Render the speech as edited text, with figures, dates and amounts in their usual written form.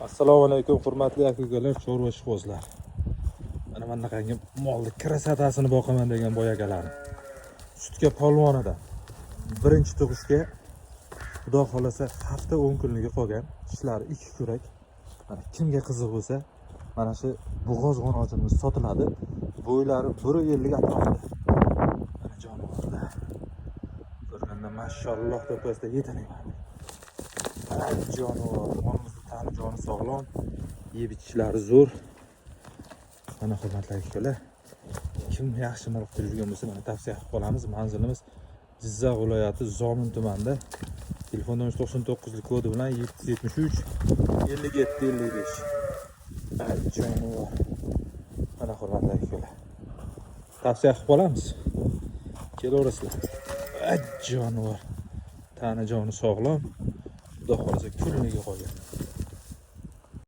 Assalomu alaykum, hurmatli aka ukalar, chorva ishqibozlar. Mana bunaqangi molni красота sini boqaman degan boy akalarim. Sutga polvonidan. Birinchi tug'ishga, Xudo xolasa, hafta 10 kunligi qolgan. Tishlari ikki kurak. Mana kimga qiziq bo'lsa, mana shu bo'g'oz g'onochimiz sotiladi. Bo'ylari 1,50 atrofida. Mana jonivorlar. Ko'rganda mashalloh deb qo'yasizlar, yetanayman. Jonivor, molimizni tani joni sog'lom, yeb ichishlari zo'r. Mana, hurmatli akalar, kim yaxshi mol qilib yurgan bo'lsa, mana tavsiya qilib qolamiz. Manzilimiz Jizzax viloyati, Zomin tumanida. Telefon nomer 99 kodi bilan 773 57 55. Jonivor. Mana, hurmatli akalar, tavsiya qilib qolamiz. Kelaverasizlar. Jonivor. Tani joni sog'lom. Xudo xohlasa, kunligi qolgan.